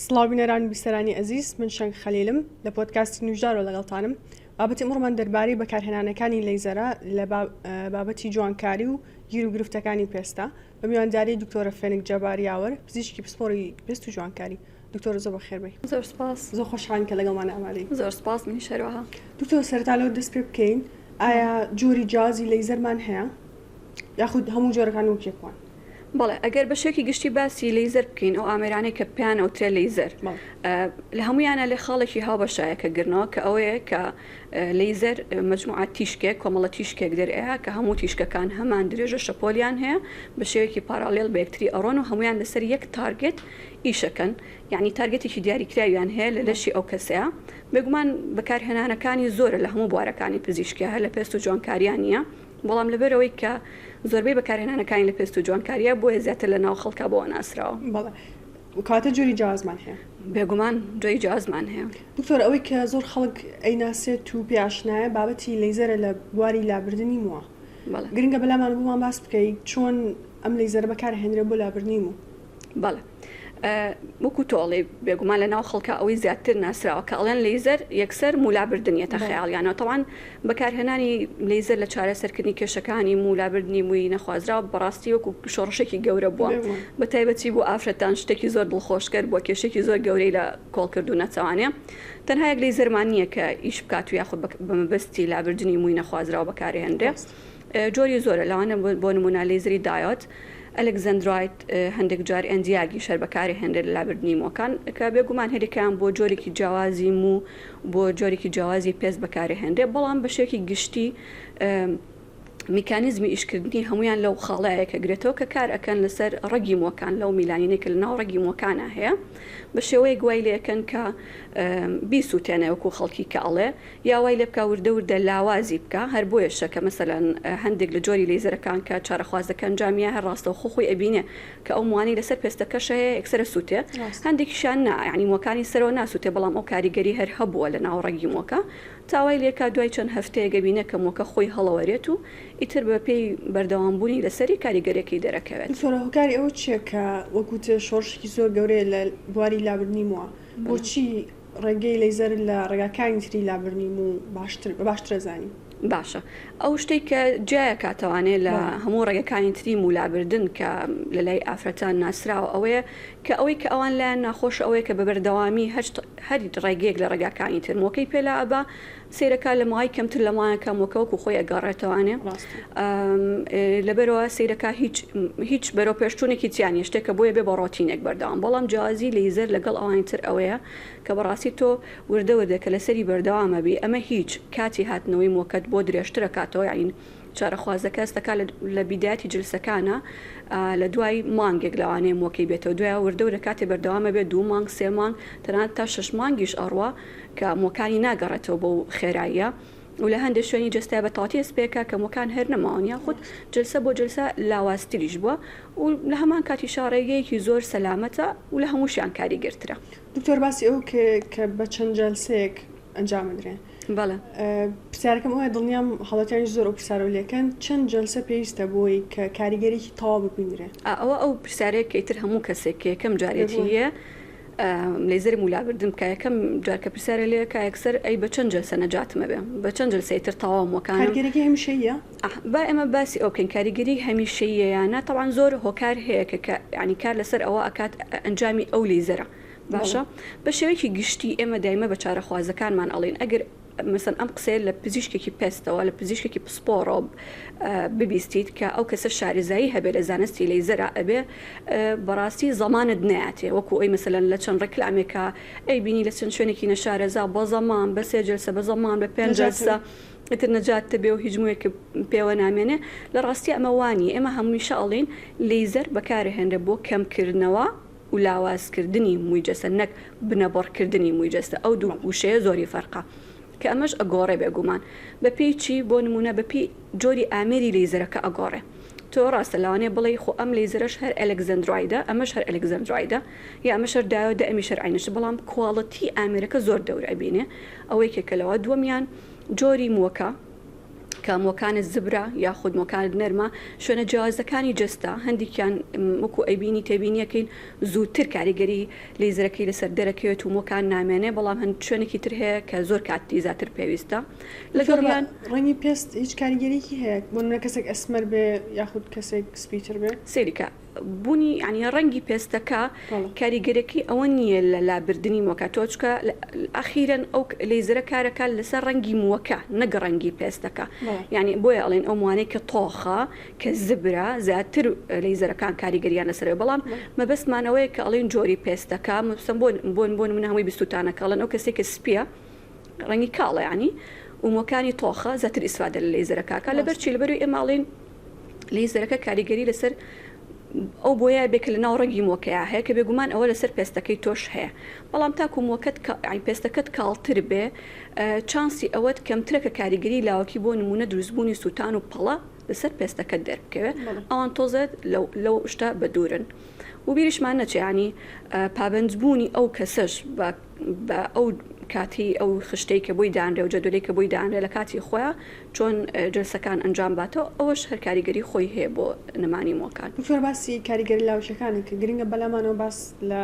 سڵاو بینەران و بیسەرانی ئەزیز من شەنگ خەلیلم لە پۆدکاستی نوژدارەوە لەگەڵتانم بابەتی ئەمڕۆمان دەربارەی بەکارهێنانەکانی لەیزەرە لە بابەتی جوانکاری و گیر و گرفتەکانی پێستە بە میوانداری دکتۆرە فێنک جەبار یاوەر پزیشکی پسپۆڕی پێست و جوانکاری دکتۆرە زۆر بەخێربێی. زۆر سپاس. زۆر خۆشحاڵین کە لەگەڵمان ئامادەی. زۆر سپاس منیش هەروەها. دکتۆر سەرەتا لەوە دەست پێ بکەین ئایا جۆری جیاوازی لەیزەرمان هەیە یاخود هەموو جۆرەکان وەک یەک وان؟ بەڵێ ئەگەر بە شێوەیەکی گشتی باسی لەیزەر بکەین ئەو ئامێرانەی کە پێیان ئەوترێ لەیزەر لە هەموویانە لێ خاڵێکی هاوبەشایە کە گرنەوە کە ئەوەیە کە لەیزەر مەجموعە تیشکێک کۆمەڵە تیشکێک دەرئەیا کە هەموو تیشکەکان هەمان درێژە شەپۆلیان هەیە بە شێوەیەکی parallel بە یەکتری ئەڕۆن و هەموویان لەسەر یەک target ئیشەکەن یانی target ێکی دیاریکراویان هەیە لە لەشی ئەو کەسەیا بێگومان بەکارهێنانەکانی زۆرە لە هەموو بوارەکانی پزیشکیا هەر لە پێست و جوانکاریا نییە بەڵام لەبەرئەوەی کە زۆربەی بەکارهێنانەکانی لە پێست و جوانکاریە بۆیە زیاتر لە ناو خەڵکا بەوە ناسراوە. بەڵێ کەواتە جۆری جیاوازمان هەیە. بێگومان جۆری جیاوازمان هەیە. دکتۆر ئەوەی کە زۆر خەڵک ئەیناسێت و پێ ئاشنایە بابەتی لەیزەرە لە بواری لابردنی مووە. بەڵێ. گرنگە بەلامان بۆمان باس بکەی چۆن ئەم لەیزەرە بەکار ئەهێنرێ بۆ لابردنی موو؟ بەڵێ وەکو تۆ ئەڵێی بێگومان لە ناو خەڵکا ئەوەی زیاتر ناسراوە کە ئەڵێن لەیزەر یەکسەر موو لابردن یەتە خەیاڵیانەوە تەوان بەکارهێنانی لەیزەر لە چارەسەرکردنی کێشەکانی موو لابردنی مووی نەخوازراو بەڕاستی وەکو شۆڕشێکی گەورە بووە بە تایبەتی بۆ ئافرەتان شتێکی زۆر دڵخۆشکەر بووە کێشێکی زۆر گەورەی لە کۆڵ کردوونەتەوانێ تەنها یەک لەیزەرمان نییە کە ئیش بکات و یاخود بە مەبەستی لابردنی مووی نەخوازراو بەکارهێنرێ. جۆری زۆرە لەوانە بۆ نموونە لەیزری diode، alexandrite، هەندێک جار Nd:YAG یش هەر بەکارئەهێنرێت لە لابردنی مووەکان کە بێگومان هەریەکەیان بۆ جۆرێکی جیاوازی موو بۆ جۆرێکی جیاوازی پێست بەکارئەهێنرێت بەڵام بە شێوەیەکی گشتی میکانیزمی ئیشکردنی هەموویان لەو خاڵەیە کە گرێتەوە کە کار ئەکەن لەسەر ڕەگی مووەکان لەو میلانینەی کە لەناو ڕەگی مووەکانا هەیە بە شێوەیەک وای لێکەن کە بیسووتێنێ وەکو خەڵکی کە ئەڵێ یا وای لێبکا وردە وردە لاوازی بکا هەر بۆیەشە کە مەسەلەن هەندێک لە جۆری لەیزەرەکان کە چارەخوازەکە ئەنجامیە هەر ڕاستەوخۆ خۆی ئەبینێ کە ئەو موانەی لەسەر پێستەکەشە هەیە یەکسەر ئەسوتێ هەندێکیشیان نا یانی موەکانی سەرەوە ناسوتێ بەڵام ئەو کاریگەری هەر هەبووە لە ناو ڕەگی موەکە تا وای لێکا دوای چەند هەفتەیەک ئەبینێ کە موەکە خۆی هەڵەوەرێت و ئیتر بە پێی بەردەوام بوونی لەسەری کاریگەریەکەی دەرەکەوێت. دکتۆرە هۆکاری ئەوە چیە کە وەک وتت شۆڕشێکی زۆر گەورەیە لە بواری لابردنی موە بۆچی ڕێگەی لەیزەر لە ڕێگاکانی تری لابردنی موو باشتر بە باشتر ئەزانی؟ باشە ئەو شتەی کە جیای ئەکاتەوانێ لە هەموو ڕێگەکانی تری موو لابردن کە لە لای ئافرەتان ناسراوە ئەوەیە کە ئەوەی کە ئەوان لایان ناخۆشە ئەوەیە کە بە بەردەوامی هەر هەر ڕێگەیەک لە ڕێگاکانی تر مووەکەی پێ لا ئەبا سەیرەکا لە ماوەی کەمتر لە مانگەکە مووەکە وەکو خۆی ئەگەڕێتەوانێ لەبەرەوە سەیرەکا هیچ هیچ بەرەو پێشچوونێکی تیا نیە شتێکە بۆیە بێ بە ڕۆتینێک بەردەوام بەڵام جیاوازی لەیزەر لەگەڵ ئەوانی تر ئەوەیە کە بەڕاستی تۆ وردە وردە کە لەسەری بەردەوام ئەبی ئەمە هیچ کاتی هاتنەوەی مووەکەت بۆ درێژتر ئەکاتەوە یانی چارەخوازەکە هەستەکا لە بیدایەتی جلسەکانە لە دوای مانگێک لەوانەیە مووەکەی بێتەوە دوای وردە وردە کاتێ بەردەوام ئەبێت دوو مانگ سێ مانگ تەنانەت تا شەش مانگیش ئەڕوا کە مووەکانی ناگەڕێتەوە بەو خێراییە و لە هەندێک شوێنی جەستە بە تەواوەتی هەست پێکا کە مووەکان هەر نەماون یاخود جلسە بۆ جلسە لاوازتریش بووە و لە هەمان کاتیشا ڕێگەیەکی زۆر سەلامەتە و لە هەمووشیان کاریگەرترە. دکتۆر باسی ئەوە کرد کە بە چەند جەلسەیەک ئەنجام ئەدرێن. بەڵێ. پرسیارەکەم ئەوەیە دڵنیام هاوڵاتیانیش زۆر ئەو پرسیارەو لێکەن چەند جەلسە پێویستە بۆی کە کاریگەریی تەواو ببینرێ؟ ئەوە ئەو پرسیارەیە کە ئیتر هەموو کەسێک کە یەکەم جارێتی یە لەیزەری مولابردن بکا یەکەم جار کە پرسیارە لێ کا یەکسەر ئەی بە چەند جەلسە نەجاتم ئەبێ بە چەند جەلسە ئیتر تەواوم وەکانم. کاریگەریەکەی هەمیشەییە؟ با ئێمە باسی ئەوە بکەین کاریگەری هەمیشەییە یا نا تەبعەن زۆر هۆکار هەیە کە کە یانی کار لەسەر ئەوە ئەکات ئەنجامی ئەو لەیزەرە باشە بە شێوەیەکی گشتی ئێمە دایمە بە چارەخوازەکانمان ئەڵێین ئەگەر مەسەن ئەم قسەیە لە پزیشکێکی پێستەوە لە پزیشکێکی پسپۆڕەوە ببیستیت کە ئەو کەسە شارەزایی هەبێ لە زانستی لەیزەرا ئەبێ بەڕاستی زەمانت نەیاتێ وەکو ئەوی مەسەلەن لە چەند ڕێکلامێکا ئەیبینی لە چەند شوێنێکی نەشارەزا بە زەمان بە سێ جەلسە بە زەمان بە پێنج جەلسە ئیتر نەجاتتە بێ و هیچ موویەکت پێوە نامێنێ لە ڕاستیا ئەمە وا نییە ئێمە هەمیشە ئەڵێین لەیزەر بەکارەهێنرێ بۆ کەمکردنەوە و لاوازکردنی مووی جەستە نەک بنەبڕکردنی مووی جەستە ئەو دوو وشەیە زۆری فەرقە کە ئەمەش ئەگۆڕێ بێگومان بە پێی چی بۆ نموونە بە پێی جۆری ئامێری لەیزەرەکە ئەگۆڕێ تۆ ڕاستە لەوانەیە بڵێی خۆ ئەم لەیزەرەش هەر alexandrite ە ئەمەش هەر alexandrite ە یا ئەمەش هەر diode ە ئەمیش هەر عەینە شت بەڵام quality ئامێرەکە زۆر دەور ئەبینێ ئەوە یەکێکە لەوە دووەمیان جۆری مووەکە. کە مووەکانت زبرە یاخود مووەکانت نەرمە، شوێنە جیاوازەکانی جەستە هەندێکیان وەکو ئەیبینی تێبینیەکەین زووتر کاریگەری لەیزەرەکەی لەسەر دەرەکەوێت و مووەکان نامێنێ، بەڵام هەند شوێنێکی تر هەیە کە زۆر کاتی زیاتر پێویستە دکتۆر بە لەگەڵیان. ڕەنگی پێست هیچ کاریگەریەکی هەیە بۆ نمونە کەسێک ئەسمەر بێ یاخود کەسێک سپیتر بێ؟ سەیری کە بوونی یانی ڕەنگی پێستەکە کاریگەرەکەی ئەوە نییە لە لابردنی مووەکە تۆ چکە ئەخیرەن ئەو لەیزەرە کارەکە لەسەر ڕەنگی مووەکە نەک ڕەنگی پێستەکە یانی بۆیە ئەڵێن ئەو موانەی کە تۆخە کە زبرە زیاتر لەیزەرەکان کاریگەریان لەسەر بەڵام مەبەستمان ئەوەیە کە ئەڵێن جۆری پێستەکە مەبەستم بۆ بۆ بۆ نمونە هەمووی بیستوتانە کە ئەڵێن ئەو کەسێک کە سپیە ڕەنگی کاڵە یانی و مووەکانی تۆخە زیاتر ئیسفادە لە لەیزەرەکە ئەکا لەبەر چی لەبەرئەوەی ئێمە ئەڵێین لەیزەرەکە کاریگەری لەسەر ئەو بۆیە بێ کە لە ناو ڕەگی مووەکەیا هەیە کە بێگومان ئەوە لەسەر پێستەکەی تۆش هەیە بەڵام تاکو مووەکەت یانی پێستەکەت کاڵتر بێ چانسی ئەوەت کەمترە کە کاریگەری لاوەکی بۆ نموونە دروستبوونی سووتان و پەڵە لەسەر پێستەکەت دەربکەوێ ئەوان تۆزێت لەو شتە بەدوورن و بیریشمان نەچێ یانی پابەندبوونی ئەو کەسەش بە بە ئەو کاتەی ئەو خشتەی کە بۆی دانرێ و جەدوەلەی کە بۆی دانرێ لە کاتی خۆیا چۆن جەلسەکان ئەنجام باتەوە ئەوەش هەر کاریگەری خۆی هەیە بۆ نەمانی مووەکان. دکتۆر باسی کاریگەرە لاوەکیەکانت کرد گرنگە بەلامانەوە باس لە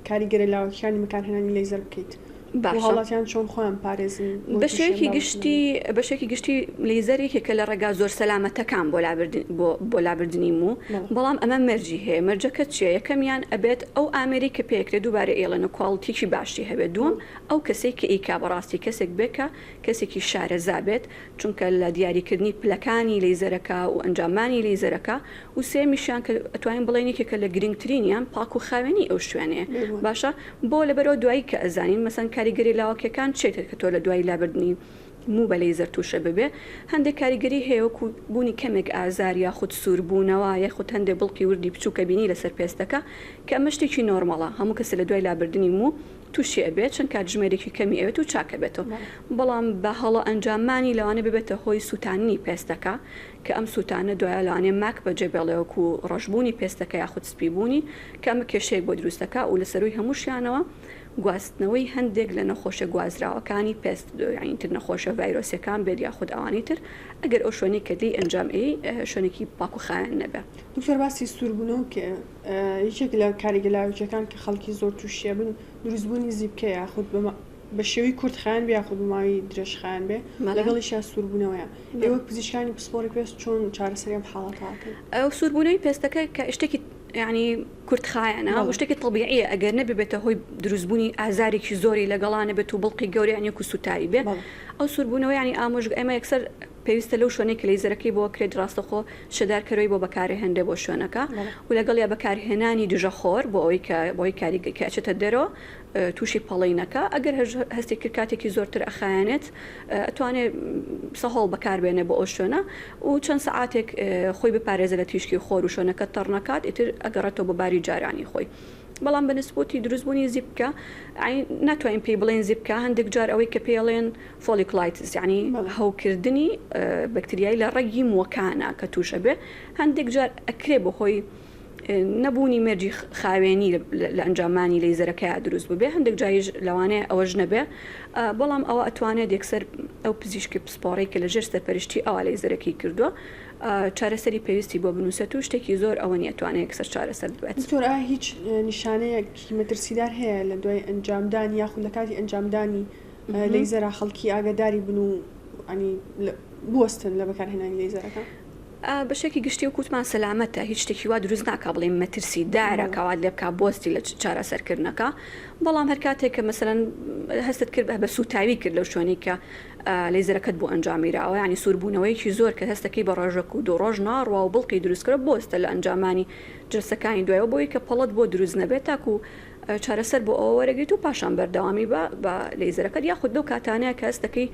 کاریگەرە لاوەکیەکانی بەکارهێنانی لەیزەر بکەیت و باشە. هاوڵاتیان چۆن خۆیان بپارێزن بۆ بە تووشی ئەم شێوەیەکی بابەتە گشتی نەبن. بە شێوەیەکی گشتی لەیزەر یەکێکە لە ڕێگا زۆر سەلامەتەکان بۆ لابردن بۆ بۆ لابردنی موو بەڵێ. بەڵام ئەمە مەرجی هەیە مەرجەکە چیە یەکەمیان ئەبێت ئەو ئامێرەی کە پێکرێت دووبارە ئەیڵێن و کواڵتیەکی باشی هەبێت دووەم ئەو کەسەی کە ئەیکا بەڕاستی کەسێک بێت کە کەسێکی شارەزا بێت چونکە لە دیاریکردنی پلەکانی لەیزەرەکە و ئەنجامانی لەیزەرەکە و سێیەمیشیان کە ئەتوانین بڵێین یەکێکە لە گرنگترینیان پاک و خاوێنی ئەو شوێنەیە باشە بۆ لەبەرئەوە دوایی کە ئەزانین مەسەن کاریگەری لاوەکیەکان چیە کە تۆ لە دوای لابردنی موو بە لەیزەر تووشە ببێ هەندێک کاریگەری هەیە وەکو بوونی کەمێک ئازار یاخود سووربوونەوە یاخود هەندێک بڵقی وردی بچووک کە بینی لەسەر پێستەکە کە ئەمە شتێکی نۆرمەڵە هەموو کەسێ لە دوای لابردنی موو تووشی ئەبێت چەند کاتژمێرێکی کەمی ئەوێت و چاک ئەبێتەوە بەڵام بە هەڵە ئەنجامانی لەوانەیە ببێتە هۆی سووتاننی پێستەکە کە ئەم سووتانە دوایە لەوانەیە ماک بەجێ بێڵێ وەکو ڕەشبوونی پێستەکە یاخود سپیبوونی کە ئەمە کێشەیەک بۆ دروست دەکا و لە سەرووی هەمووشیانەوە گواستنەوەی هەندێک لە نەخۆشیە گوازراوەکانی پێست یانی تر نەخۆشیە ڤایرۆسیەکان بێت یاخود ئەوانی تر ئەگەر ئەو شوێنەی کە لێی ئەنجام ئەیەی شوێنێکی پاک و خاوێن نەبێ. دکتۆر باسی سووربوونەوە کە یەکێک لە کاریگە لاوەکیەکان کە خەڵکی زۆر تووشی ئەبن دروستبوونی زیپکەیە یاخود بە شێوەی کورتخایەن بێ یاخود بە ماوەی درێژخایەن بێ لەگەڵیشیا سووربوونەوەیە ئێوە وەک پزیشکانی پسپۆڕی پێست چۆن چارەسەری ئەم حاڵەتە ئەکەن؟ ئەو سووربوونەوەی پێستەکە کە شتێکی یانی کورتخایەنە و شتێکی تەبیعیە ئەگەر نەببێتە هۆی دروستبوونی ئازارێکی زۆری لەگەڵا نەبێت و بڵقی گەورە یانی وەکو سووتاوی بێ ئەو سووربوونەوە یانی ئامۆژگ ئێمە یەکسەر پێویستە لەو شوێنەی کە لەیزەرەکەی بۆ ئەکرێت ڕاستەخۆ شێدارکەرەوەی بۆ بەکارئەهێنرێ بۆ شوێنەکە و لەگەڵیا بەکارهێنانی دژەخۆر بۆ ئەوەی کە بۆی کاریگە کە ئەچێتە دەرەوە تووشی پەڵەی نەکا ئەگەر هەستی کرد کاتێکی زۆرتر ئەخایەنێت ئەتوانێ سەهۆڵ بەکاربێنێ بۆ ئەو شوێنە و چەند سەعاتێک خۆی بپارێزێ لە تیشکی خۆر و شوێنەکە تەڕ نەکات ئیتر ئەگەڕێتەوە بۆ باری جارانی خۆی. بەڵام بە نسبەتی دروستبوونی زیپکە ناتوانین پێی بڵێین زیپکە هەندێک جار ئەوەی کە پێی ئەڵێن folliculitis یانی هەوکردنی بەکتریایی لە ڕەگی مووەکانە کە تووش ئەبێ هەندێک جار ئەکرێ بەهۆی نەبوونی مەرجی خاوێنی لە ئەنجامانی لەیزەرەکەیا دروست ببێ هەندێک جاریش لەوانەیە ئەوەش نەبێ بەڵام ئەوە ئەتوانێت یەکسەر ئەو پزیشکی پسپۆڕەی کە لەژێر سەرپەرشتی ئەوا لەیزەرەکەی کردووە چارەسەری پێویستی بۆ بنووسێت و شتێکی زۆر ئەوە نیە توانێت یەکسەر چارەسەر ببێت. دکتۆر ئایا هیچ نیشانەیەکی مەترسیدار هەیە لە دوای ئەنجامدانی یاخود لە کاتی ئەنجامدانی لەیزەرا خەڵکی ئاگاداری بن و ینی بوەستن لە بەکارهێنانی لەیزەرەکە؟ بەشێکی گشتی وەک وتمان سەلامەتە هیچ شتێکی وا دروست ناکا بڵێین مەترسی دارە کە وات لێ بکا بوەستی لە چارەسەرکردنەکە بەڵام هەر کاتێک کە مەسەلەن هەستت کرد بە سووتاوی کرد لەو شوێنەی کە لەیزەرەکەت بۆ ئەنجامیراوە یانی سووربوونەوەیەکی زۆر کە هەستەکەی بە ڕۆژێک و دوو ڕۆژ ناڕوا و بڵقی دروست کرد بوەستە لە ئەنجامانی جلسەکانی دوایەوە بۆی کە پەڵەت بۆ دروست نەبێت تاکو چارەسەر بۆ ئەوە وەرەگریت و پاشان بەردەوامی بە بە لەیزەرەکەت یاخود لەو کاتانەیە کە هەستەکەی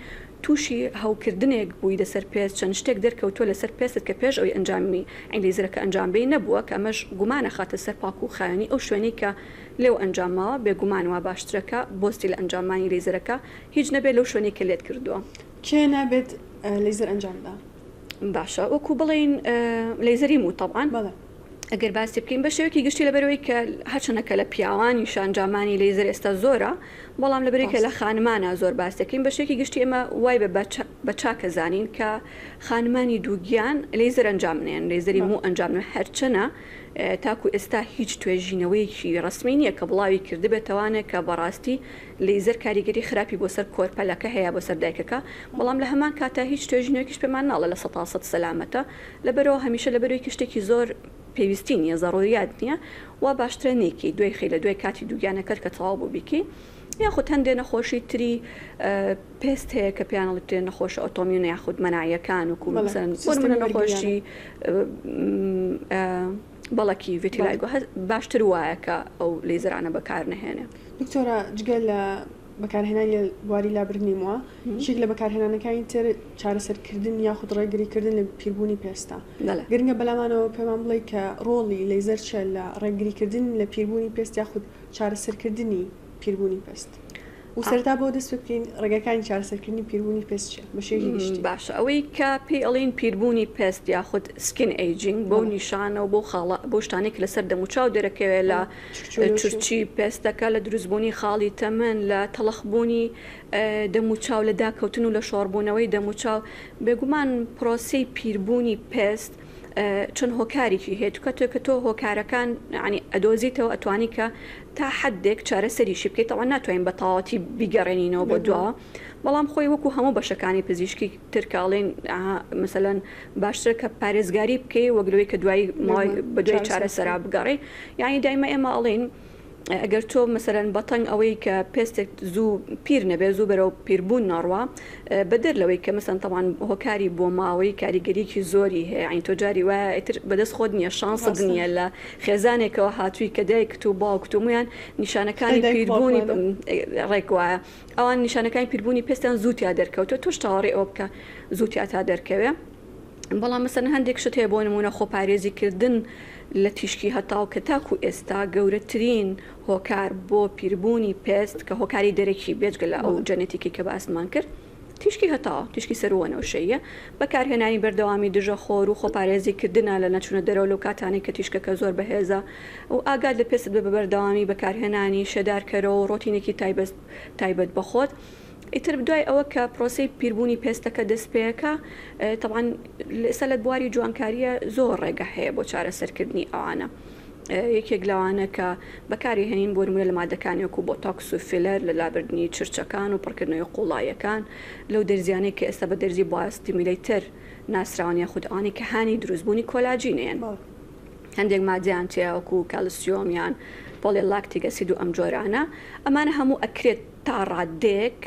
تووشی هەوکردنێک بووی لەسەر پێست چەند شتێک دەرکەوتووە لەسەر پێستت کە پێش ئەوەی ئەنجامی لەیزەرەکە ئەنجام بەی نەبووە کە ئەمەش گومان ئەخاتە سەر پاک و خاوێنی ئەو شوێنەی کە لێو ئەنجام ماوە بێگومان وا باشترە کە بۆستی لە ئەنجامانی لەیزەرەکە هیچ نەبێت لەو شوێنەی کە لێت کردووە. کێ نابێت لەیزەر ئەنجام بدا؟ باشە وەکو بڵێین لەیزەری موو تەبعەن. بەڵێ. ئەگەر باسی بکەین بە شێوەیەکی گشتی لەبەرئەوەی کە هەرچەندە کە لە پیاوانیش ئەنجامانی لەیزەر ئێستا زۆرە بەڵام لەبەرئەوەی کە لە ڕاستە. خانمانا زۆر باس دەکەین بە شێوەیەکی گشتی ئێمە وای بە بە چاکە زانین کە خانمانی دووگیان لەیزەر ئەنجام نەیەن لەیزەری بەڵێ. موو ئەنجام نەن هەرچەنە تاکو ئێستا هیچ توێژینەوەیەکی ڕەسمی نییە کە بڵاوی کردبێتەوانێ کە بەڕاستی لەیزەر کاریگەری خراپی بۆ سەر کۆرپەلەکە هەیە بۆ سەر دایکەکە بەڵام لە هەمان کاتا هیچ توێژینەوەیەکیش پێمان ناڵێ 100% سەلامەتە لەبەرئەوە هەمیشە لەبەرئەوەی کە شتێکی زۆر پێویستی نییە زەڕوریات نییە وا باشترە نەیکەی دوای خەی لە دوای کاتی دووگیانەکەت کە تەواو بوو بیکەی یاخود هەندێ نەخۆشی تری پێست هەیە کە پێیان ئەڵێ نەخۆشە autoimmune یاخود مەناعیەکان وەکو بەڵێ مەسەلەن بۆ سیستەمی نمونە بەرگریانە نەخۆشی بەڵەکی بەڵێ vitiligo هەست باشتر وایە کە ئەو لەیزەرانە بەکار نەهێنێ. دکتۆرە جگە لە بەکارهێنانی لە بواری لابردنی مووە، یەکێک لە بەکارهێنانەکانی تر چارەسەرکردن یاخود ڕێگریکردن لە پیربوونی پێستە. بەڵێ. گرنگە بەلامانەوە پێمان بڵێی کە ڕۆڵی لەیزەر چیە لە ڕێگریکردن لە پیربوونی پێست یاخود چارەسەرکردنی پیربوونی پێست؟ و سەرەتا بەوە دەست پێ بکەین ڕێگاکانی چارەسەرکردنی پیربوونی پێست چیە بە شێوەیەکی گشتی؟ باشە ئەوەی کە پێی ئەڵێین پیربوونی پێست یاخود skin aging بەو بەڵێ. نیشانە و بەو خاڵە بەو شتانەی کە لەسەر دەموچاو دەرەکەوێ لە بەڵێ چرچ و لۆچی و. چرچی پێستەکە، لە دروستبوونی خاڵی تەمەن، لە تەڵخبوونی دەموچاو، لە داکەوتن و لە شۆڕبوونەوەی دەموچاو، بێگومان پرۆسەی پیربوونی پێست چەند هۆکارێکی هەیە، کاتێک کە تۆ هۆکارەکان یانی ئەدۆزیتەوە ئەتوانی کە تا حەدێک چارەسەریشی بکەیت، تەبعەن ناتوانین بە تەواوەتی بیگەڕێنینەوە بۆ بێگومان. دواوە، بەڵام خۆی وەکو هەموو بەشەکانی پزیشکی تر کە ئەڵێن مەسەلەن باشترە کە پارێزگاری بکەی وەک لەوەی کە دوایی ماوەی بێگومان بە دوای چارەسەر چارەسەرا بکەی. بگەڕێی یانی دایمە ئێمە ئەڵێین ئەگەر تۆ مەسەلەن بەتەنگ ئەوەی کە پێستێک زوو پیر نەبێ زوو بەرەو پیربوون نەڕوا بەدەر لەوەی کە مەسەن تەبعەن هۆکاری بۆماوەی کاریگەریی زۆری هەیە یانی تۆ جاری وایە ئیتر بەدەست خۆت نییە شانست ڕاستە. نییە لە خێزانێکەوە هاتووی کە دایکت و باوکت و هەموویان خودای نیشانەکانی دایک و پیربوونی باوکمانە. ڕێک وایە ئەوان نیشانەکانی پیربوونی پێستیان زوو تیا دەرکەوتووە تۆش چاوەڕێی ئەوە بکە زوو تیا تا دەرکەوێ بەڵام مەسەلەن هەندێک شت هەیە بۆ نموونە خۆپارێزی کردن لە تیشکی هەتاو کە تاکو ئێستا گەورەترین هۆکار بۆ پیربوونی پێست کە هۆکاری دەرەکی بێجگە لە ئەو بەڵێ. جەنێتیکی کە باسمان کرد تیشکی هەتاوە تیشکی سەرووەنەوشەییە بەکارهێنانی بەردەوامی دژە خۆر و خۆپارێزی کردنە لە نەچوونە دەرەوە لەو کاتانەی کە تیشکەکە زۆر بەهێزە و ئاگات لە پێستت بێ بە بەردەوامی بەکارهێنانی شێدارکەرەوە و ڕۆتینێکی تایبەت تایبەت بە خۆت ئیتر دوای ئەوە کە پرۆسەی پیربوونی پێستەکە دەست پێکا تەبعەن ئێستا لە بواری جوانکاریە زۆر ڕێگە هەیە بۆ چارەسەرکردنی ئەوانە یەکێک لەوانە کە بەکاری هێنین بۆ نمونە لە مادەکانی وەکو بۆتۆکس و فیلەر لە لابردنی چرچەکان و پڕکردنەوەی قوڵاییەکان لەو دەرزیانەی کە ئێستا بە دەرزی biostimulator ناسراون یاخود ئەوانەی کە هانی دروستبوونی کۆلاجین ئەیەن. بەڵێ. هەندێک مادەیان تێیە وەکو کالسیۆم یان polylactic acid و ئەم جۆرانە ئەمانە هەموو ئەکرێت تا ڕاددەیەک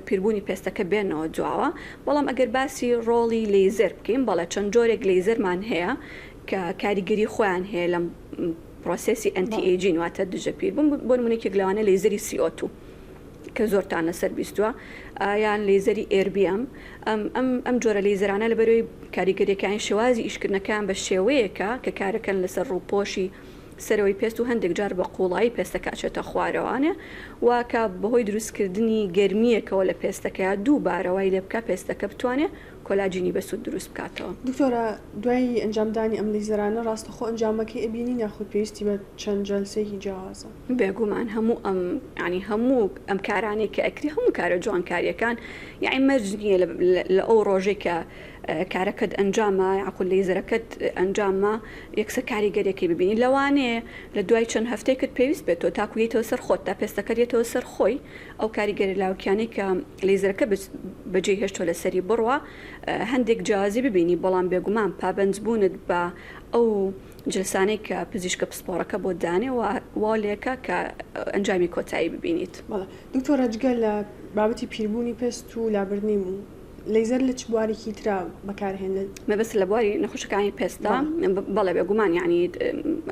پیربوونی پێستەکە بێنەوە دواوە بەڵام ئەگەر باسی ڕۆڵی لەیزەر بکەین بەڵێ چەند جۆرێک لەیزەرمان هەیە کە کاریگەری خۆیان هەیە لەم پرۆسێسی anti aging واتە دژە پیربوون بۆ نمونە یەکێک لەوانە لەیزەری CO2 کە زۆرتان لەسەر بیستووە یان لەیزەری erbium ئەم ئەم ئەم جۆرە لەیزەرانە لەبەرەوەی کاریگەریەکانی شێوازی ئیشکردنەکەیان بە شێوەیەکە کە کارەکەن لەسەر ڕووپۆشی سەرەوەی پێست و هەندێک جار بە قوڵایی پێستەکە ئەچێتە خوارەوانێ و کە بەهۆی دروستکردنی گەرمییەکەوە لە پێستەکەیا دووبارە وای لێ بکا پێستەکە بتوانێ کۆلاجینی بەسوود دروست بکاتەوە. دکتۆرە دوای ئەنجامدانی ئەم لەیزەرانە ڕاستەخۆ ئەنجامەکەی ئەبینین یاخود پێویستی بە چەند جەلسەیەکی جیاوازە؟ بێگومان هەموو ئەم یانی هەموو ئەم کارانەی کە ئەکرێ هەموو کارە جوانکاریەکان یانی مەرج نییە لە ئەو ڕۆژەی کە کارەکەت ئەنجامە یاخود لەیزەرەکەت ئەنجامە یەکسەر کاریگەریەکەی ببینی لەوانەیە لە دوای چەند هەفتەیەکت پێویست بێت تۆ تاکو یەیتەوە سەر خۆت تا پێستەکەت یەتەوە سەر خۆی ئەو کاریگەری لاوکیانەی کە لەیزەرەکە بەجێی هێشتوە لەسەری بڕوا هەندێک جیاوازی ببینی بەڵام بێگومان پابەندبوونت بە ئەو جلسانەی کە پزیشکە پسپۆڕەکە بۆت دانێ وا لێکە کە ئەنجامی کۆتایی ببینیت. بەڵێ دکتۆرە جگە لە بابەتی پیربوونی پێست و لابردنی موو لەیزەر لە چ بوارێکی ترا بەکارهێنرێت؟ مەبەست لە بواری نەخۆشەکانی پێستە؟ بەڵێ بێگومان یانی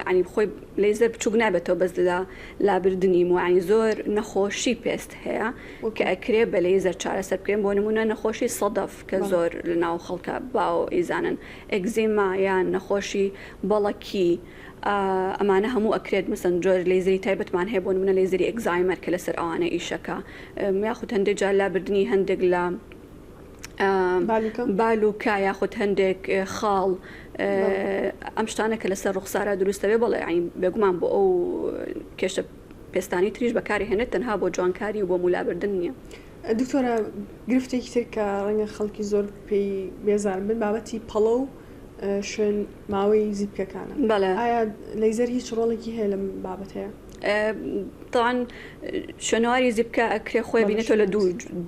یانی خۆی لەیزەر بچووک نابێتەوە بەس لە لابردنی موو یانی زۆر نەخۆشی پێست هەیە کە ئەکرێ بە لەیزەر چارەسەر بکرێن بۆ نموونە نەخۆشی سەدەف کە زۆر لە ناو خەڵکە باو ئیزانن ئێگزیما یان نەخۆشی بەڵەکی ئەمانە هەموو ئەکرێت مەسەن جۆر لەیزەری تایبەتمان هەیە بۆ نمونە لەیزەری excimer کە لەسەر ئەوانە ئیشەکە یاخود هەندێک جار لابردنی هەندێک لە. بالوکە یاخود هەندێک خاڵ ئەم شتانە کە لەسەر ڕوخسارە دروستە بێ بەڵێ یانی بێگومان بۆ ئەو کێشە پێستانی تریش بەکاری هێنێت تەنها بۆ جوانکاری و بۆ مولابردن نییە. دکتۆرە گرفتێکی تر کە ڕەنگە خەڵکی زۆر پێی بێزار بن بابەتی پەڵە و شوێن ماوەی زیپکەکانە بەڵێ. ئایا لەیزەر هیچ ڕۆڵێکی هەیە لەم بابەتەیە؟ تاوان شوێنەواری زیپکە ئەکرێ خۆی بینێتەوە لە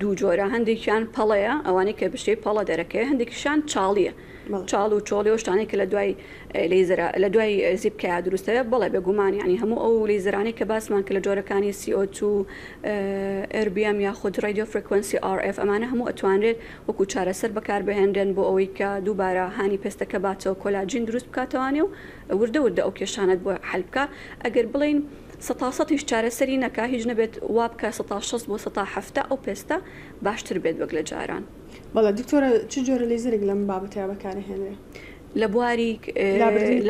دوو جۆرە هەندێکیان پەڵەیە ئەوانەی کە بشتەی پەڵە دەرەکەوێ هەندێکیشان چاڵیە چاڵ و چۆڵی و شتانەی کە لە دوای لەیزەرە لە دوای زیپکەیا دروست دەبێت بەڵێ بێگومان یانی هەموو ئەو لەیزەرانەی کە باسمان کرد لە جۆرەکانی CO2 ئێربیەم یاخود ڕادیۆ فرێکوەنسی RF ئەمانە هەموو ئەتوانرێت وەکو چارەسەر بەکاربهێنرێن بۆ ئەوەی کە دووبارە هانی پێستەکە باتەوە کۆلاجین دروست بکاتەوانێ و وردە وردە ئەو کێشانەت بۆ حەل بکا ئەگەر بڵێین سەتا سەتیش چارەسەری نەکا هیچ نەبێت وا بکا سەتا 60 بۆ سەتا 70 ئەو پێستە باشتر بێت وەک لە جاران. بەڵێ دکتۆرە چ جۆرە لەیزەرێک لەم بابەتەیا بەکارئەهێنرێ؟ لە بواری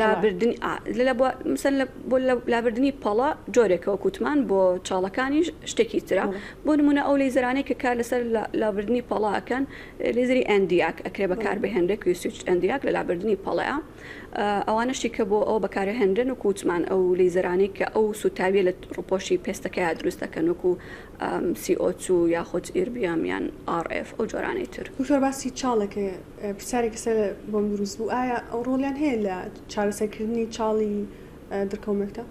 لابردنی بۆ لابردنی پەڵە جۆرێکە وەک وتمان بۆ چاڵەکانیش شتێکی ترە بۆ نمونە ئەو لەیزەرانەی کە کار لەسەر لابردنی پەڵە ئەکەن لەیزەری Nd:YAG ئەکرێ بەکاربهێنرێ Q-switched Nd:YAG لە لابردنی پەڵەیە ئەوانەشی کە بۆ ئەوە بەکارهێنرێن وەکو وتمان ئەو لەیزەرانەی کە ئەو سوتاویە لە ڕوپۆشی پێستەکەیا دروست دەکەن وەکو CO2 یاخود ئیربیەم یان RF ئەو جۆرانەی تر. دکتۆر باسی چاڵێک پرسیارێک سەر بۆم دروست بوو ئایا ئەو ڕۆڵیان هەیە لە چارەسەرکردنی چاڵی دڕکەومێکدا؟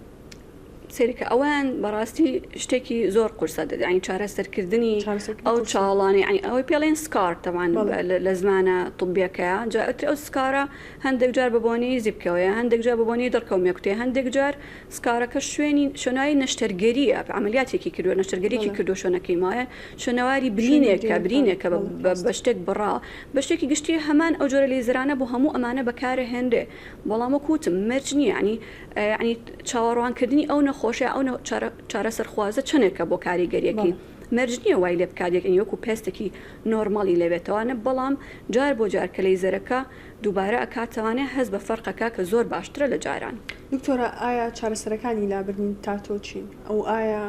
سەیرکە ئەوەیان بەڕاستی شتێکی زۆر قورسە یانی چارەسەرکردنی ئەو چاڵانەی یانی ئەوەی پێڵێن scar تەبعەن لە زمانە طبیەکەیا جا ئەتر ئەو scar ە هەندێک جار بە بۆنەی زیپکەوەیە هەندێک جار بە بۆنەی دڕکەومێکوتێ هەندێک جار scar ەکە شوێنی شوێنەواری نەشتەرگەریە عەمەلیاتێکی کردووە نەشتەرگەریی کردووە شوێنەکەی مایە شوێنەواری برینێکە برینێکە بە شتێک بڕاوە بە شتێکی گشتی هەمان ئەو جۆرە لەیزەرانە بۆ هەموو ئەمانە بەکارەهێنرێ بەڵام وەکو وتم مەرج نییە یانی یانی چاوەڕوانکردنی ئەو نەخۆشە ئەو چارەسەرخوازە چەندێکە بۆ کاریگەریەکەی مەرج نییە وای لێ بکات یەک وەکو پێستێکی نۆرماڵی لێبێتەوانە بەڵام جار بۆ جار کە لەیزەرەکە دووبارە ئەکاتەوانێ هەست بە فەرق ئەکا کە زۆر باشترە لە جاران. دکتۆرە ئایا چارەسەرەکانی لابردنی تاتۆ چین؟ ئەو ئایا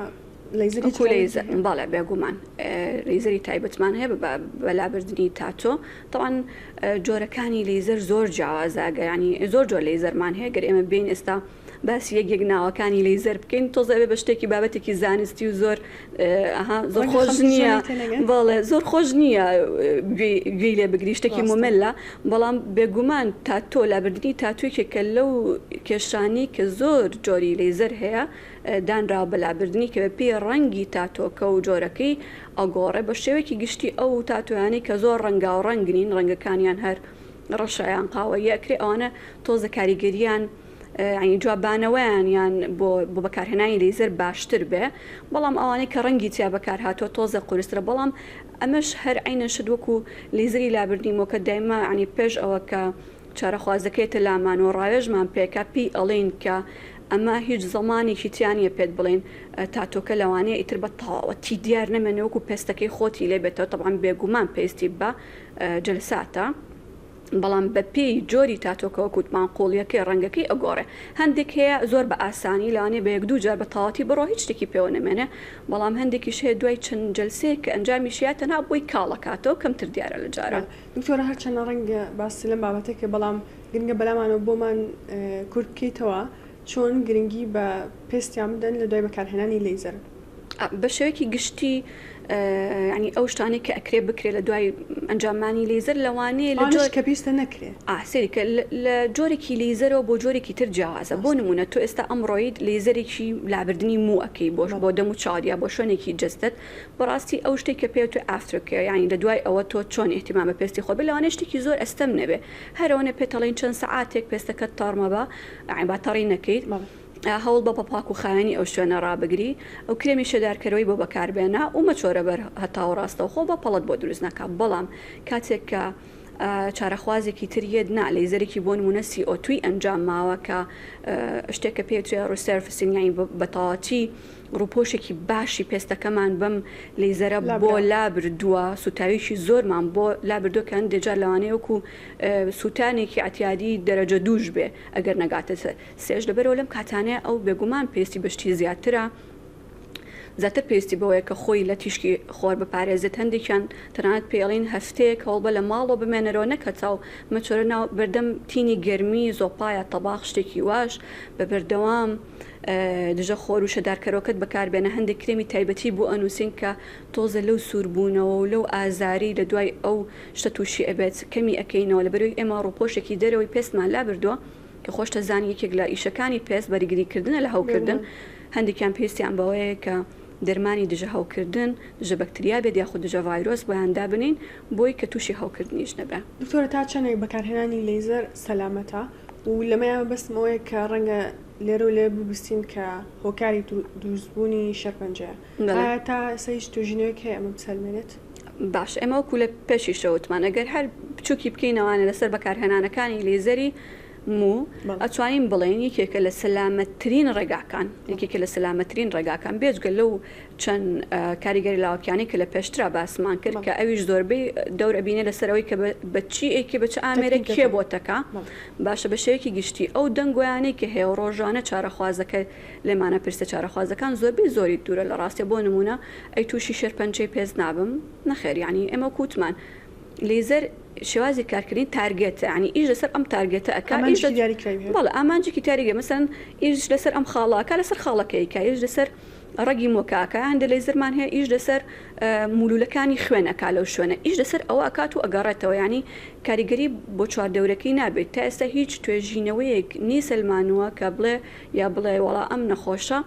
لەیزەر هیچ وەکو لەیزەر بەڵێ بێگومان لەیزەری تایبەتمان هەیە بە لابردنی تاتۆ تەبعەن جۆرەکانی لەیزەر زۆر جیاوازە ئەگەر یانی زۆر جۆر لەیزەرمان هەیە گەر ئێمە بێین ئێستا باسی یەک یەک ناوەکانی لەیزەر بکەین تۆزێ ئەبێ بە شتێکی بابەتێکی زانستی و زۆر ئەها زۆر ڕەنگە خۆش خەڵکی زۆر نییە لێی تێنەگەن. بەڵێ زۆر خۆش نییە گوێی گوێی لێ بگری شتێکی ڕاستە. مملە بەڵام بێگومان تاتۆ لابردنی تاتۆ یەکێکە لەو کێشانەی کە زۆر جۆری لەیزەر هەیە دانراوە بە لابردنی کە بەپێی ڕەنگی تاتۆکە و جۆرەکەی ئەگۆڕێ بە شێوەیەکی گشتی ئەو تاتۆیانەی کە زۆر ڕەنگاو ڕەنگ نین ڕەنگەکانیان هەر ڕەشە یان قاوەییە ئەکرێ ئەوانە تۆزە کاریگەریان یانی جوابانەوەیان یان بۆ بۆ بەکارهێنانی لەیزەر باشتر بێ بەڵام ئەوانەی کە ڕەنگی تیا بەکارهاتووە تۆزێ قورسترە بەڵام ئەمەش هەر عەینەن شت وەکو لەیزەری لابردنی مۆکە دایما یانی پێش ئەوە کە چارەخوازەکە یەتە لامان و ڕاوێژمان پێکا پێی ئەڵێین کە ئەمە هیچ زەمانێکی تیا نیە پێت بڵێین تاتۆکە لەوانەیە ئیتر بە تەواوەتی دیار نەمێنێ وەکو پێستەکەی خۆتی لێ بێتەوە تەبعەن بێگومان پێستی بە جەلساتە بەڵام بە پێی جۆری تاتۆکە وەکو وتمان قوڵیەکەی ڕەنگەکەی ئەگۆڕێ هەندێک هەیە زۆر بە ئاسانی لەوانەیە بە یەک دوو جار بە تەواوەتی بڕۆ هیچ شتێکی پێوە نەمێنێ بەڵام هەندێکیش هەیە دوای چەند جەلسەیەک کە ئەنجامیشیا تەنها بۆی کاڵ ئەکاتەوە کەمتر دیارە لە جاران. دکتۆرە هەرچەندە ڕەنگە باست لەم بابەتە کرد بەڵام گرنگە بەلامانەوە بۆمان کورت بکەیتەوە چۆن گرنگی بە پێستیان بدەن لە دوای بەکارهێنانی لەیزەر؟ بە شێوەیەکی گشتی یانی ئەو شتانەی کە ئەکرێ بکرێ لە دوای ئەنجامانی لەیزەر لەوانەیە لە جۆر کە پێویستە نەکرێ ئا سەیری کە لە جۆرێکی لەیزەرەوە بۆ جۆرێکی تر جیاوازە بۆ نمونە تۆ ئێستا ئەمڕۆیت لەیزەرێکی لابردنی موو ئەکەی بۆ بۆ دەم و چاوت یا بۆ شوێنێکی جەستەت بەڕاستی ئەو شتەی کە پێوترێ after care یانی لە دوای ئەوە تۆ چۆن ئیهتیمام بە پێستی خۆت بێ لەوانەیە شتێکی زۆر ئەستەم نەبێ هەر ئەوەنە پێت ئەڵێین چەند سەعاتێک پێستەکەت تەڕ مەبە یانی با تەڕی نەکەیت هەوڵ بە بە پاک و خاوێنی ئەو شوێنە ڕابگری و کرێمی شێدارکەرەوەی بۆ بەکاربێنە و مەچۆرە بەر هەتاو ڕاستەوخۆ بە پەڵەت بۆ دروست نەکا بەڵام کاتێک کە چارەخوازێکی تر یەت نا لەیزەرێکی بۆ نمونە CO2 ی ئەنجام ماوە کە شتێکە پێوترێ resurfacing یانی بە تەواوەتی ڕووپۆشێکی باشی پێستەکەمان بەم لەیزەرە بۆ لابردووە، سووتاویی زۆرمان بۆ لابردووە کە هەندێ جار لەوانەیە وەکوو سووتانێکی عەتیادی دەرەجە دووش بێ ئەگەر نەگاتە سێش، لەبەرئەوە لەم کاتانەیە ئەو بێگومان پێستی بە شتی زیاترە. زیاتر پێویستی بەوەیە کە خۆی لە تیشکی خۆر بپارێزێت، هەندێکیان تەنانەت پێی ئەڵێین هەفتەیەک هەوڵبە لە ماڵەوە بمێنەرەوە نەک هەتاو مەچۆرە ناو بەردەم تینی گەرمی زۆپا یا تەباخ شتێکی واش بە بەردەوام دژە خۆر و شەدارکەرۆکەت بەکاربێنە هەندێک کرێمی تایبەتی بۆ ئەنووسین کە تۆزێ لەو سووربوونەوە و لەو ئازاری لە دوای ئەو شتە تووشی ئەبێت کەمی ئەکەینەوە لەبەرئەوەی ئێمە ڕووپۆشێکی دەرەوەی پێستمان لابردووە کە خۆشت ئەزانی یەکێک لە ئیشەکانی پێست بەرگری کردنە لە هەوکردن هەندێکیان پێویستیان بەوەیە کە دەرمانی دژە هەوکردن دژە بەکتریا بێت یاخود دژە ڤایرۆس بۆیان دابنێین بۆی کە تووشی هەوکردنیش نەبێ. دکتۆرە تا چەندێک بەکارهێنانی لەیزەر سەلامەتە و لەمەیا مەبەستم ئەوەیە کە ڕەنگە لێرە و لەوێ ببیستین کە هۆکاری دروستبوونی شێرپەنجەیە ئایا تا ئێستا هیچ توێژینەوەیەک هەیە ئەمە بسەلمێنێت؟ باشە ئێمە وەکو لە پێشیشەوە وتمان ئەگەر هەر بچوکی بکەینەوانە لەسەر بەکارهێنانەکانی لێزەری موو ئەتوانین بڵێین یەکێکە لە سەلامەتترین ڕێگاکان یەکێکە لە سەلامەتترین ڕێگاکان بێجگە لەو چەند کاریگەری لاوەکیانەی کە لە پێشترا باسمان کرد کە ئەویش زۆربەی دەور ئەبینێ لەسەر ئەوەی کە بە چی ئەیکەی بە چ ئامێرێک کێ بۆتەکە باشە بە شێوەیەکی گشتی ئەو دەنگۆیانەی کە هەیە و ڕۆژانە چارەخوازەکە لێمانە پرسە چارەخوازەکان زۆربەی زۆری دوورە لە ڕاستیە بۆ نموونە ئەی تووشی شێرپەنجەی پێست نابم نەخێر یانی ئێمە وەکو وتمان لەیزەر شێوازی کارکردنی target ە یانی ئیش لەسەر ئەم target ە ئەکا ئیش ئامانجێکی دیاریکراوی هەیە. بەڵێ ئامانجێکی دیاریکراوی مەسەلەن ئیش لەسەر ئەم خاڵە ئەکا لەسەر خاڵەکەی ئەیکا ئیش لەسەر ڕەگی مۆکە ئەکا هەندێک لەیزەرمان هەیە ئیش لەسەر مولولەکانی خوێن ئەکا لەو شوێنە ئیش لەسەر ئەوە ئەکات و ئەگەڕێتەوە یانی کاریگەری بۆ چواردەورەکەی نابێت تا ئێستا هیچ توێژینەوەیەک نەیسەلمانووە کە بڵێ یا بڵێ وەڵا ئەم نەخۆشە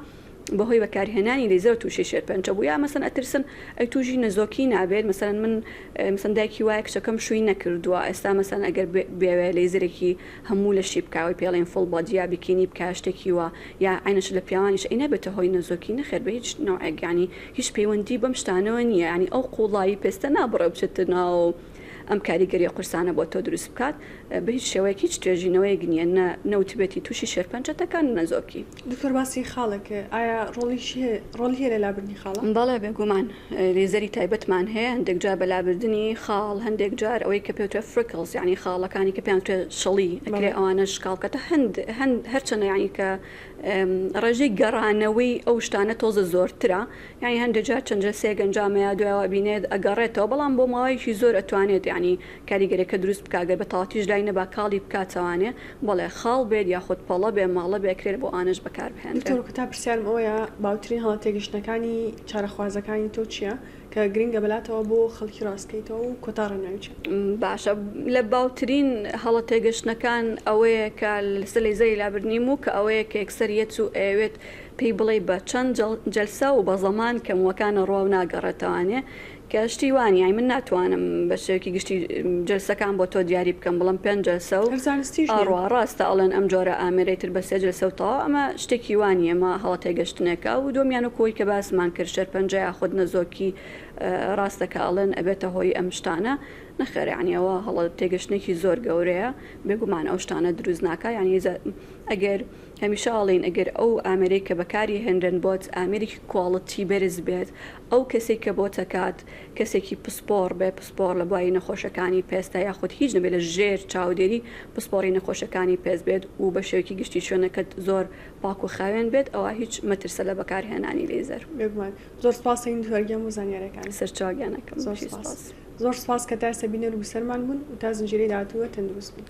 بەهۆی بەکارهێنانی لەیزەرەوە تووشی شێرپەنجە بوو یا مەسەن ئەترسن ئەی تووشی نەزۆکی نابێت مەسەن من مەسەن دایکی وایە کچەکەم شووی نەکردووە ئێستا مەسەن ئەگەر بێوێ لەیزەرێکی هەموو لەشی بکا ئەوەی پێڵێن full body یا bikini بکا شتێکی وا یا عەینەش لە پیاوانیش ئەی نابێتە هۆی نەزۆکی نەخێر بە هیچ نەوعێک یانی هیچ پەیوەندی بەم شتانەوە نییە یانی ئەو قوڵایی پێستە نابڕێ و بچێتە ناو ئەم کاریگەریە قورسانە بۆ تۆ دروست بکات بە هیچ شێوەیەک هیچ توێژینەوەیەک نییە نە نەوتبێتی تووشی شێرپەنجە دەکات نە نەزۆکی. دکتۆر باسی خاڵێک کرد ئایا ڕۆڵیشی هەیە ڕۆڵی هەیە لە لابردنی خاڵە؟ بەڵێ بێگومان لێزەری تایبەتمان هەیە هەندێک جار بە لابردنی خاڵ هەندێک جار ئەوەی کە پێوترێ freckles یانی خاڵەکانی کە پێیان وترێ شڵی ئەکرێ ئەوانەش کاڵ بکاتەوە هەند هەند هەرچەندە یانی کە ڕێژەی گەڕانەوەی ئەو شتانە تۆزە زۆرترە یانی هەندێک جار چەند جەلسەیەک ئەنجامەیە دوایەوە ئەبینێت ئەگەڕێتەوە بەڵام بۆ ماوەیەکی زۆر ئەتوانێت یانی کاریگەرەکە دروست بکا گەر بە تەواوەتیش لای نەبا کاڵی بکاتەوانێ بەڵێ خاڵ بێت یاخود پەڵە بێ ماڵە بێ ئەکرێت بۆ ئانەش بەکار بهێنرێ. دکتۆر کۆتا پرسیارم ئەوەیە باوترین هەڵە تێگەشتنەکانی چارەخوازەکانی تۆ چیە کە گرنگە بەلاتەوە بۆ خەڵکی ڕاست کەیتەوە و کۆتا ڕێنمایی چیە؟ باشە لە باوترین هەڵە تێگەشتنەکان ئەوەیە کە لەسەر لەیزەری لابردنی موو کە ئەوەیە کە یەکسەر یەت و ئەیەوێت پێی بڵێی بە چەند جەلسە و بە زەمان کە مووەکان ئەڕوا و ناگەڕێتەوانێ کە شتی وا نییە من ناتوانم بە شێوەیەکی گشتی جەلسەکان بۆ تۆ دیاری بکەم بڵێم پێنج جەلسە و هەر زانستیش نییە. ئەڕوا ڕاستە ئەڵێن ئەم جۆرە ئامێرەی تر بە سێ جەلسە و تەواو ئەمە شتێکی وا نییە ئەمە هەڵە تێگەشتنێکە و دووەمیان وەکو ئەوەی کە باسمان کرد شێرپەنجە یاخود نەزۆکی ڕاستە کە ئەڵێن ئەبێتە هۆی ئەم شتانە نەخێر یانی ئەوە هەڵە تێگەشتنێکی زۆر گەورەیە بێگومان ئەو شتانە دروست ناکا یانی ئەگەر هەمیشە ئەڵێین ئەگەر ئەو ئامێرەی کە بەکاری هێنرێن بۆت ئامێرێکی quality بەرز بێت ئەو کەسەی کە بۆت ئەکات کەسێکی پسپۆڕ بێ پسپۆڕ لە بواری نەخۆشەکانی پێستە یاخود هیچ نەبێت لە ژێر چاودێری پسپۆڕی نەخۆشەکانی پێست بێت و بە شێوەیەکی گشتی شوێنەکەت زۆر پاک و خاوێن بێت ئەوا هیچ مەترسە لە بەکارهێنانی لەیزەر. بێگومان زۆر سوپاس سەید دکتۆر گیان بۆ زانیاریەکانت. سەرچاو گیانەکەم زۆر بژی سوپاس. سوپاس. زۆر سوپاس کە تا ئێستا بینەر و بیسەرمان بوون و تا زنجیرەی داهاتوو تەندروست بن.